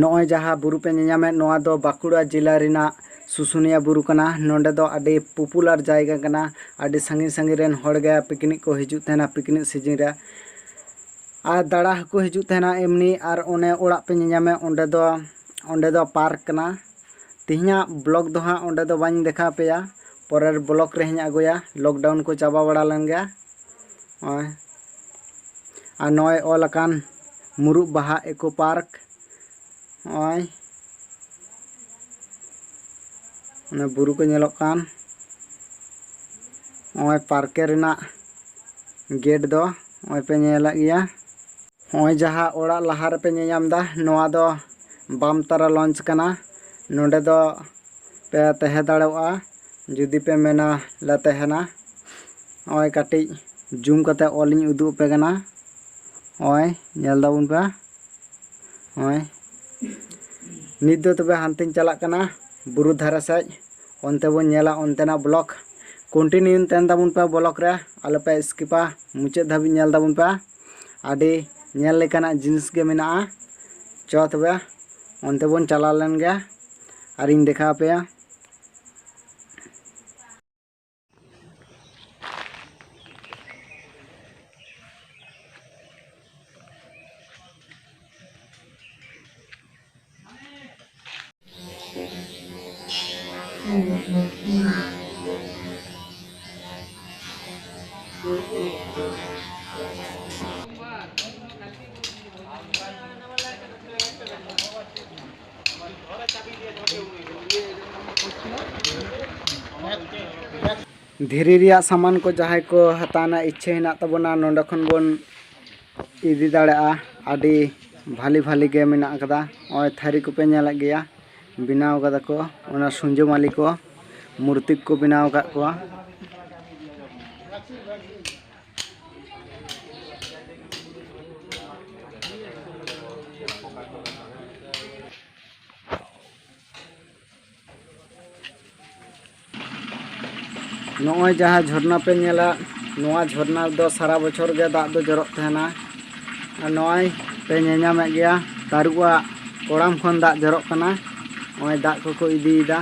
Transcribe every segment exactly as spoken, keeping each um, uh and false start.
ᱱᱚᱜᱼᱚᱭ ᱡᱟᱦᱟᱸ ᱵᱩᱨᱩ ᱯᱮ ᱧᱮᱧᱟᱢᱮᱫ, ᱱᱚᱣᱟ ᱫᱚ ᱵᱟᱸᱠᱩᱲᱟ ᱡᱮᱞᱟ ᱨᱮᱱᱟᱜ ᱥᱩᱥᱩᱱᱤᱭᱟ ᱵᱩᱨᱩ ᱠᱟᱱᱟ᱾ ᱱᱚᱸᱰᱮ ᱫᱚ ᱟᱹᱰᱤ popular ᱡᱟᱭᱜᱟ ᱠᱟᱱᱟ᱾ ᱟᱹᱰᱤ ᱥᱟᱺᱜᱤᱧ ᱥᱟᱺᱜᱤᱧ ᱨᱮᱱ ᱦᱚᱲ ᱜᱮ picnic ᱠᱚ ᱦᱤᱡᱩᱜ ᱛᱟᱦᱮᱱᱟ, picnic season ᱨᱮ᱾ ᱟᱨ ᱫᱟᱬᱟ ᱦᱚᱸᱠᱚ ᱦᱤᱡᱩᱜ ᱛᱟᱦᱮᱱᱟ ᱮᱢᱱᱤ᱾ ᱟᱨ ᱚᱱᱮ ᱚᱲᱟᱜ ᱯᱮ ᱧᱮᱧᱟᱢᱮᱫ, ᱚᱸᱰᱮ ᱫᱚ, ᱚᱸᱰᱮ ᱫᱚ park ᱠᱟᱱᱟ᱾ ᱛᱮᱦᱮᱧᱟᱜ vlog ᱫᱚ ᱦᱟᱸᱜ ᱚᱸᱰᱮ ᱫᱚ ᱵᱟᱹᱧ ᱫᱮᱠᱷᱟᱣ ᱯᱮᱭᱟ, ᱯᱚᱨᱮᱨ vlog ᱨᱮ ᱦᱟᱸᱜ ᱟᱹᱜᱩᱭᱟ, lockdown ᱠᱚ ᱪᱟᱵᱟ ᱵᱟᱲᱟ ᱞᱮᱱ ᱜᱮ᱾ ᱱᱚᱜᱼᱚᱭ᱾ ᱟᱨ ᱱᱚᱜᱼᱚᱭ ᱚᱞ ᱟᱠᱟᱱ ᱢᱩᱨᱩᱫ ᱵᱟᱦᱟ eco park᱾ ᱱᱚᱜᱼᱚᱭ ᱚᱱᱮ ᱵᱩᱨᱩ ᱠᱚ ᱧᱮᱞᱚᱜ ᱠᱟᱱ, ᱱᱚᱜᱼᱚᱭ park ᱨᱮᱱᱟᱜ gate ᱫᱚ ᱱᱚᱜᱼᱚᱭ ᱯᱮ ᱧᱮᱞᱮᱫ ᱜᱮᱭᱟ᱾ ᱱᱚᱜᱼᱚᱭ ᱡᱟᱦᱟᱸ ᱚᱲᱟᱜ ᱞᱟᱦᱟ ᱨᱮᱯᱮ ᱧᱮᱧᱟᱢ ᱮᱫᱟ, ᱱᱚᱣᱟ ᱫᱚ ᱵᱟᱢᱛᱟᱨᱟ launch ᱠᱟᱱᱟ᱾ ᱱᱚᱸᱰᱮ ᱫᱚ ᱯᱮ ᱛᱟᱦᱮᱸ ᱫᱟᱲᱮᱭᱟᱜᱼᱟ ᱡᱩᱫᱤ ᱯᱮ ᱢᱮᱱᱟ ᱞᱮ ᱛᱟᱦᱮᱱᱟ᱾ ᱱᱚᱜᱼᱚᱭ ᱠᱟᱹᱴᱤᱡ zoom ᱠᱟᱛᱮ ᱚᱞᱤᱧ ᱩᱫᱩᱜ ᱟᱯᱮ ᱠᱟᱱᱟ᱾ ᱱᱚᱜᱼᱚᱭ ᱧᱮᱞ ᱫᱟᱵᱚᱱ ᱯᱮ᱾ ᱱᱚᱜᱼᱚᱭ ᱱᱤᱛ ᱫᱚ ᱛᱚᱵᱮ ᱦᱟᱱᱛᱮᱧ ᱪᱟᱞᱟᱜ ᱠᱟᱱᱟ ᱵᱩᱨᱩ ᱫᱷᱟᱨᱮ ᱥᱮᱫ, ᱚᱱᱛᱮ ᱵᱚᱱ ᱧᱮᱞᱟ ᱚᱱᱛᱮᱱᱟᱜ vlog᱾ Continue ᱛᱟᱦᱮᱱ ᱛᱟᱵᱚᱱ ᱯᱮ vlog ᱨᱮ, ᱟᱞᱚ ᱯᱮ skipᱟ, ᱢᱩᱪᱟᱹᱫ ᱫᱷᱟᱹᱵᱤᱡ ᱧᱮᱞ ᱛᱟᱵᱚᱱ ᱯᱮ᱾ ᱟᱹᱰᱤ ᱧᱮᱞ ᱞᱮᱠᱟᱱᱟᱜ ᱡᱤᱱᱤᱥ ᱜᱮ ᱢᱮᱱᱟᱜᱼᱟ᱾ ᱪᱚ ᱛᱚᱵᱮ ᱚᱱᱛᱮ ᱵᱚᱱ ᱪᱟᱞᱟᱣ ᱞᱮᱱ ᱜᱮ, ᱟᱨᱤᱧ ᱫᱮᱠᱷᱟᱣ ᱟᱯᱮᱭᱟ᱾ ᱫᱷᱤᱨᱤ ᱨᱮᱭᱟᱜ ᱥᱟᱢᱟᱱ ᱠᱚ ᱡᱟᱦᱟᱸᱭ ᱠᱚ ᱦᱟᱛᱟᱣ ᱨᱮᱱᱟᱜ ᱤᱪᱪᱷᱟᱹ ᱦᱮᱱᱟᱜ ᱛᱟᱵᱚᱱᱟ, ᱱᱚᱸᱰᱮ ᱠᱷᱚᱱ ᱵᱚᱱ ᱤᱫᱤ ᱫᱟᱲᱮᱭᱟᱜᱼᱟ᱾ ᱟᱹᱰᱤ ᱵᱷᱟᱞᱤ ᱵᱷᱟᱞᱤ ᱜᱮ ᱢᱮᱱᱟᱜ ᱟᱠᱟᱫᱟ᱾ ᱱᱚᱜᱼᱚᱭ ᱛᱷᱟᱹᱨᱤ ᱠᱚᱯᱮ ᱧᱮᱞᱮᱫ ᱜᱮᱭᱟ, ᱵᱮᱱᱟᱣ ᱠᱟᱫᱟ ᱠᱚ, ᱚᱱᱟ ᱥᱩᱧᱡᱚ ᱢᱟᱹᱞᱤ ᱠᱚ ᱢᱩᱨᱛᱤ ᱠᱚ ᱵᱮᱱᱟᱣ ᱟᱠᱟᱫ ᱠᱚᱣᱟ᱾ ᱱᱚᱜᱼᱚᱭ ᱡᱟᱦᱟᱸ ᱡᱷᱚᱨᱱᱟ ᱯᱮ ᱧᱮᱞᱟ, ᱱᱚᱣᱟ ᱡᱷᱚᱨᱱᱟ ᱨᱮᱫᱚ ᱥᱟᱨᱟ ᱵᱚᱪᱷᱚᱨ ᱜᱮ ᱫᱟᱜ ᱫᱚ ᱡᱚᱨᱚᱜ ᱛᱟᱦᱮᱱᱟ᱾ ᱟᱨ ᱱᱚᱜᱼᱚᱭ ᱯᱮ ᱧᱮᱧᱟᱢᱮᱫ ᱜᱮᱭᱟ ᱛᱟᱹᱨᱩᱵ ᱟᱜ ᱠᱚᱲᱟᱢ ᱠᱷᱚᱱ ᱫᱟᱜ ᱡᱚᱨᱚᱜ ᱠᱟᱱᱟ᱾ ᱱᱚᱜᱼᱚᱭ ᱫᱟᱜ ᱠᱚᱠᱚ ᱤᱫᱤᱭᱮᱫᱟ᱾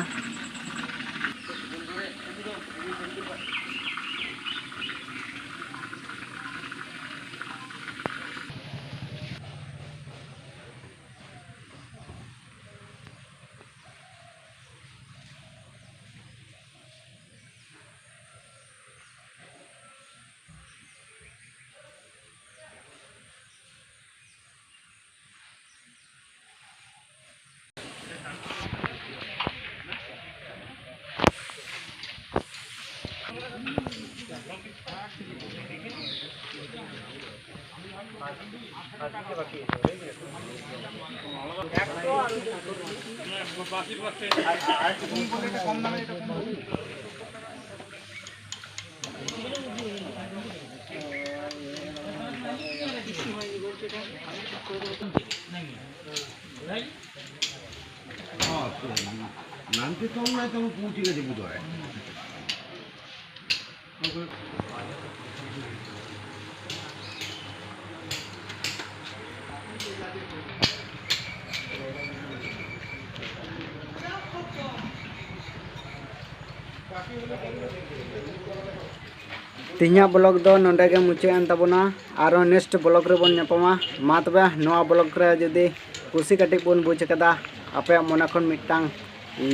ᱛᱮᱦᱮᱧᱟᱜ ᱵᱞᱚᱜ ᱫᱚ ᱱᱚᱰᱮ ᱜᱮ ᱢᱩᱪᱟᱹᱫ ᱮᱱ ᱛᱟᱵᱚᱱᱟ᱾ ᱟᱨᱚ ᱱᱮᱠᱥᱴ ᱵᱞᱚᱜ ᱨᱮᱵᱚᱱ ᱧᱟᱯᱟᱢᱟ᱾ ᱢᱟ ᱛᱚᱵᱮ, ᱱᱚᱣᱟ ᱵᱞᱚᱜ ᱨᱮ ᱡᱩᱫᱤ ᱠᱩᱥᱤ ᱠᱟᱹᱴᱤᱡ ᱵᱚᱱ ᱵᱩᱡᱽ ᱠᱟᱫᱟ, ᱟᱯᱮᱭᱟᱜ ᱢᱚᱱᱮ ᱠᱷᱚᱱ ᱢᱤᱫᱴᱟᱝ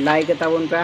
ᱞᱟᱭᱤᱠ ᱛᱟᱵᱚᱱ ᱯᱮ᱾